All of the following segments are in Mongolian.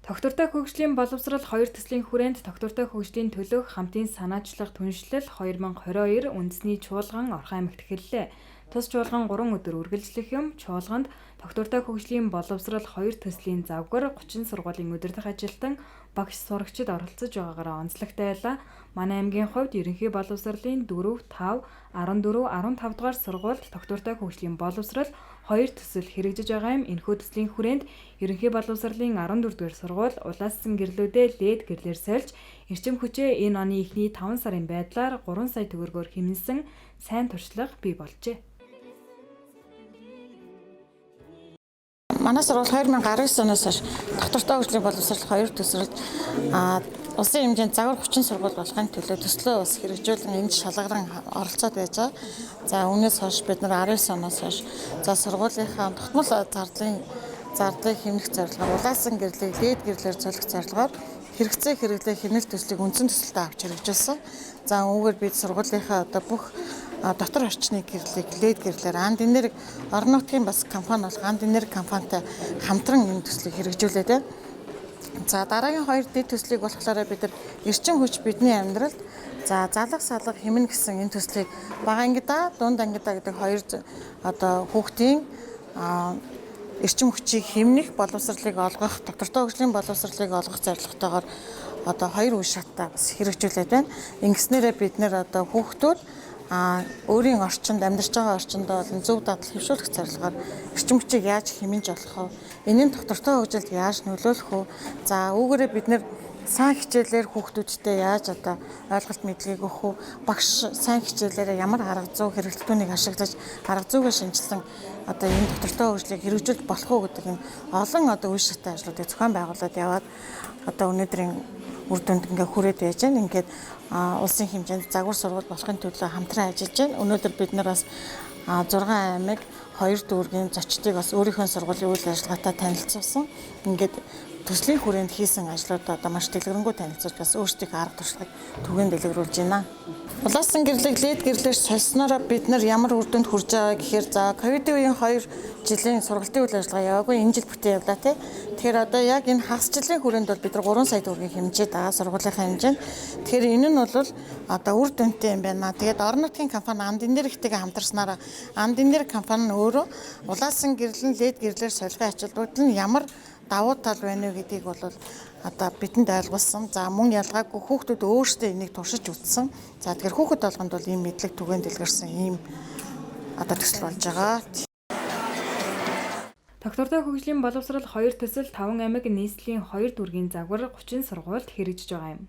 Тогтвортой хөгжлийн боловсрол хоёр төслийн хүрээнд тогтвортой хөгжлийн төлөөх хамтын санаачлах түншлэл 2022 үндэсний чуулган Орхон аймагт эхэллээ. Тус чуулган 3 өдөр үргэлжлэх юм. Чуулганд тогтвортой хөгжлийн боловсрол хоёр төслийн завгар 30 сургуулийн удирдах ажилтан, багш сурагчид оролцож байгаагаараа онцлогтой байлаа. Манай аймгийн хувьд ерөнхий боловсролын 4, 5, 14, 15 дугаар сургуульд тогтвортой хөгжлийн боловсрол хоёр төсөл хэрэгжиж байгаа юм. Энэхүү төслийн хүрээнд ерөнхий боловсролын 14 дугаар сургууль улаассан гэрлүүдээ лед гэрлээр сольж, эрчим хүчээ энэ оны эхний 5 сарын байдлаар 3 сая төгрөгөөр хэмнэсэн сайн туршлага бий болжээ. Манай сургууль 2019 оноос хойш тогтвортой хөгжлийн боловсрол хоёр төсөлд улсын хэмжээнд загвар 30 сургууль болохын төлөө төслөө бас хэрэгжүүлэн энд шалгаран оролцоод байж байгаа. За, үүнээс хойш бид нар 19 оноос хойш, за, сургуулийнхаа тогтмол зардлыг хэмнэх зорилгоор улаасан гэрлийг лед гэрлээр солих зорилгоор хэрэгцээ хэрэглээ хэмнэл төслийг үндсэн төсөлдөө авч хэрэгжүүлсэн. За, үүгээр бид сургуулийнхаа одоо бүх дотор орчны гэрлийг лед гэрлээр Анд Энерги, орон нутгийн бас компани болох Анд Энерги компанитай хамтран энэ төслийг хэрэгжүүлээд байна. За, дараагийн хоёр дэд төслийг болохоор бид нар эрчим хүч бидний амьдралд, за, залга салга хэмнэ гэсэн энэ төслийг бага ангидаа, дунд ангидаа гэдэг хоёр одоо хүүхдийн эрчим хүчийг хэмнэх боловсролыг олгох, тогтвортой хөгжлийн боловсролыг олгох зорилготойгоор одоо хоёр үе шаттай бас хэрэгжүүлээд байна. Ингэснээрээ бид нар одоо хүүхдүүд өөрийн орчинд, амьдарч байгаа орчиндөө болон зөв дадал хэвшүүлэх зорилгоор эрчим хүчийг яаж хэмнэж болох вэ? Энэ нь тогтвортой хөгжилд яаж нөлөөлөх вэ? За, үүгээрээ бид нар сайн хичээлээр хүүхдүүдтэй яаж одоо ойлголт мэдлэгийг өгөх вэ? Багш сайн хичээлээрээ ямар арга зүй хэрэглэлтүүнийг ашиглаж, арга зүйгээ шинжилсэн одоо энэ тогтвортой хөгжлийг хэрэгжүүлж болох уу гэдэг энэ олон одоо үе шаттай ажлуудыг зохион байгуулад яваад одоо өнөөдрийн үр дүнд ингээ хүрээд байж байна. Ингээд улсын хэмжээнд загвар сургууль болохын төлөө хамтран ажиллаж байна. Өнөөдөр бид нар бас 6 аймаг, 2 дүүргийн зочдыг бас өөрийнхөө сургуулийн үйл ажиллагаатай танилцуулсан. Ингээд төслийн хүрээнд хийсэн ажлуудаа одоо маш дэлгэрэнгүй танилцуулж, бас өөрсдийнхөө арга туршлагыг түгээн дэлгэрүүлж байна. Улаасан гэрлийг лед гэрлээр сольсноороо бид нар ямар үр дүнд хүрж байгаа гэхээр, за, ковидын үеийн 2 жилийн сургалтын үйл ажиллагаа яваагүй, энэ жил бүтэн явлаа, тий. Тэгэхээр одоо яг энэ хагас жилийн хүрээнд бол бид нар 3 сая төгрөгийн хэмжээд байгаа сургуулийнхаа хэмжээнд. Тэгэхээр энэ нь бол одоо үр дүнтэй юм байна. Тэгээд орон нутгийн компани Анд Энергитэйгээ хамтарснараа Анд Энерги компани нь өөрөө улаасан гэрлэн лед гэрлээр солихын ачааллууд нь ямар давуу тал байна вэ гэдгийг бол одоо бидэнд ойлгуулсан. За, мөн ялгаагүй хүүхдүүд өөрсдөө энийг туршиж үзсэн. За, тэгэхээр хүүхэд болгонд бол ийм мэдлэг түгээн дэлгэрсэн ийм одоо төсөл болж байгаа. Тогтвортой хөгжлийн боловсрол хоёр төсөл 5 аймаг, нийслэлийн 2 дүүргийн загвар 30 сургуульд хэрэгжиж байгаа юм.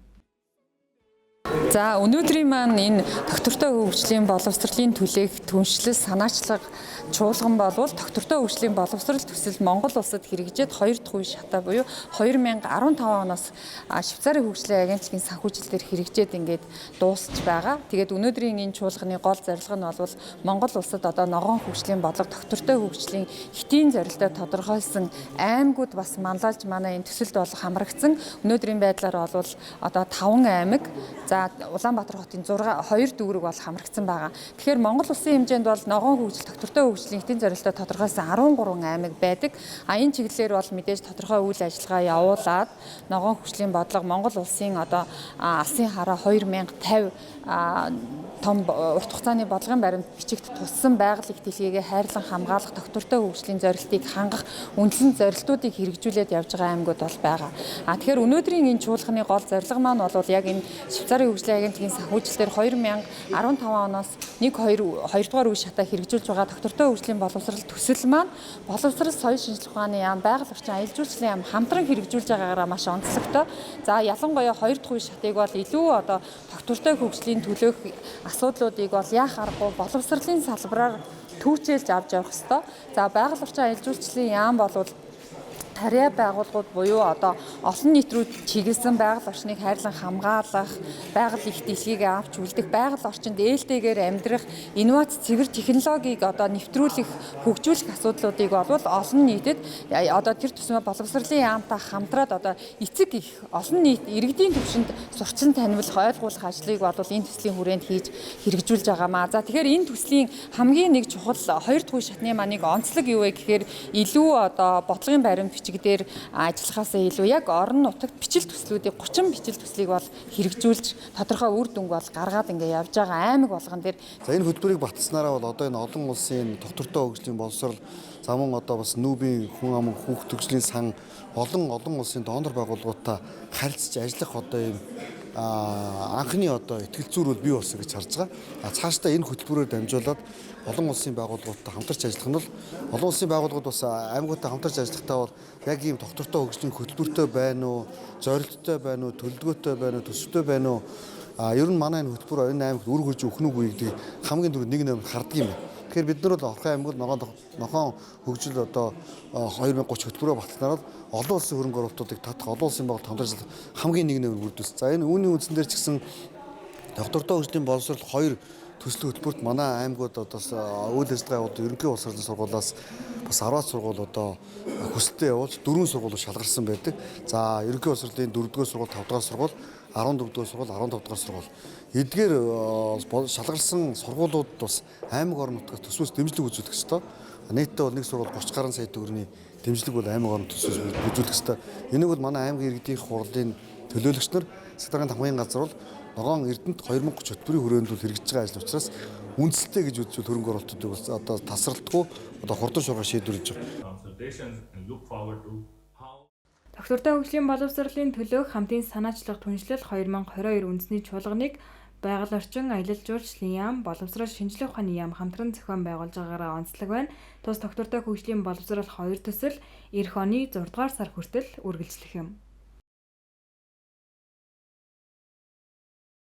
За, өнөөдрийн маань энэ тогтвортой хөгжлийн боловсролын түлээх түншлэл санаачлага чуулган болвол тогтвортой хөгжлийн боловсрол төсөл Монгол улсад хэрэгжээд хоёр дахь үе шатаа буюу 2015 оноос Швейцарын хөгжлийн агентлагийн санхүүжилтээр хэрэгжээд ингээд дуусч байгаа. Тэгээд өнөөдрийн энэ чуулганы гол зорилго нь бол Монгол улсад одоо ногоон хөгжлийн бодлого, тогтвортой хөгжлийн хэтийн зорилттой тодорхойлсон аймагуд бас манлайлж манай энэ төсөлд бол хамрагдсан. Өнөөдрийн байдлаар бол одоо 5 аймаг, за, Улаанбаатар хотын 6 2 дүүрэг бол хамрагдсан байгаа. Тэгэхээр Монгол улсын хэмжээнд бол ногоон хөгжил, тогтвортой хөгжлийн хэтийн зорилттой тодорхойлсон 13 аймаг байдаг. А энэ чиглэлээр бол мэдээж тодорхой үйл ажиллагаа явуулаад ногоон хөгжлийн бодлого Монгол улсын одоо алсын хараа 2050 том урт хугацааны бодлогын баримт бичигт туссан байгаль их дэлхийгээ хайрлан хамгаалах, тогтвортой хөгжлийн зорилтыг хангах үндсэн зорилтуудыг хэрэгжүүлээд явж байгаа аймагуд бол байгаа. А тэгэхээр өнөөдрийн энэ чуулганы гол зорилго маань бол яг энэ Швейцарын хөгжлийн агентлагийн санхүүжилтээр 2015 оноос 1 2 2 дугаар үе шатаа хэрэгжүүлж байгаа тогтвортой хөгжлийн боловсрол төсөл маань боловсрол, соёл шинжлэх ухааны яам, байгаль орчин, аялал жуулчлалын яам хамтран хэрэгжүүлж байгаагаараа маш онцлогтой. За, ялангуяа 2 дахь үе шатыг бол илүү одоо тогтвортой хөгжлийн төлөөх асуудлуудыг бол яах аргагүй боловсролын салбараар түүчээлж авч явах ёстой. За, байгаль орчин, аялал жуулчлалын яам бол харьяа байгууллагууд буюу одоо олон нийт рүү чиглэсэн байгаль орчныг хайрлан хамгаалах, байгаль их дэлхийг авч үлдэх, байгаль орчинд ээлтэйгээр амьдрах, инновац цэвэр технологиг одоо нэвтрүүлэх, хөгжүүлэх асуудлуудыг бол олон нийтэд одоо тэр тусмаа боловсролын яамтай хамтраад одоо эцэг их олон нийт иргэдийн түвшинд сурчин таниулах, ойлгуулах ажлыг бол энэ төслийн хүрээнд хийж хэрэгжүүлж байгаамаа. За, тэгэхээр энэ төслийн хамгийн нэг чухал хоёр дахь үе шатны маань нэг онцлог юу вэ гэхээр илүү одоо бодлогын баримт бичиг дээр ажиллахаасаа илүү яг аймаг, орон нутагт бичил төслүүдийг 30 бичил төслийг бол хэрэгжүүлж тодорхой үр дүнг бол гаргаад ингээ явж байгаа аймаг болгон дээр. За, энэ хөтөлбөрийг баталснараа бол одоо энэ олон улсын тогтвортой хөгжлийн боловсрал, за мөн одоо бас НҮБ-ийн хүн амын хүүхд төгжлийн сан, олон олон улсын донор байгууллагуудтай харилцаж ажиллах одоо ийм анхны одоо итгэл зүйр бол бий болсон гэж харж байгаа. А цаашдаа энэ хөтөлбөрөөр дамжуулаад олон улсын байгууллагуудтай хамтарч ажиллах нь бол, олон улсын байгууллагууд бас аймагуудтай хамтарч ажиллахдаа бол яг ийм тогтвортой хөгжлийн хөтөлбөртэй байна уу, зорилттой байна уу, төлөвлөгөөтэй байна уу, төсөвтэй байна уу? А ер нь манай энэ хөтөлбөр энэ аймагт үр хөрж өгөх нүггүй гэдгийг хамгийн түрүүнд нэг нэмэр хардаг юм байна. Тэгэхээр бид нар бол Орхон аймагт ногоон хөгжил одоо 2030 хөтөлбөрөөр баталснаар олон улсын хөрөнгө оруулалтуудыг татах, олон улсын байгууллагад хамтарч хамгийн нэг нэмэр бүрдүүлсэн. За, энэ үүний үндсэн дээр ч гэсэн тогтвортой хөгжлийн боловсрол 2 төслийн хөтөлбөрт манай аймагуд одоо үйл ажиллагаа явуулдаг ерөнхий боловсролын сургуулиас бас 10 сургууль одоо хүсэлтээ явуулж, дөрвөн сургууль шалгарсан байдаг. За, ерөнхий боловсролын 4-р сургууль, 5-р сургууль, 14-р сургууль, 15-р сургууль. Эдгээр шалгарсан сургуулиуд бас аймаг орон нутгаас төсвөөс дэмжлэг үзүүлэх ёстой. Нийтдээ бол нэг сургууль 30 гаруй сая төгрөгийн дэмжлэг бол аймаг орон төсвөөс үзүүлэх ёстой. Энийг бол манай аймгийн иргэдийн хурлын төлөөлөгч нар, засаг даргын тамгын газар бол ногоон Эрдэнэт 2030 хөтөлбөрийн хүрээнд бол хэрэгжиж байгаа ажил учраас үндэслэлтэй гэж үзвэл хөрөнгө оруулалтуудыг бас одоо тасралтгүй, одоо хурдан шуурга шийдвэрлэж байгаа. Тогтвортой хөгжлийн боловсролын төлөөх хамтын санаачлах түншлэл 2022 үндэсний чуулганыг байгаль орчин, аялал жуулчлалын яам, боловсрол шинжлэх ухааны яам хамтран зохион байгуулж байгаагаараа онцлог байна. Тус тогтвортой хөгжлийн боловсрол 2 төсөл ирэх оны 6 дугаар сар хүртэл үргэлжлэх юм.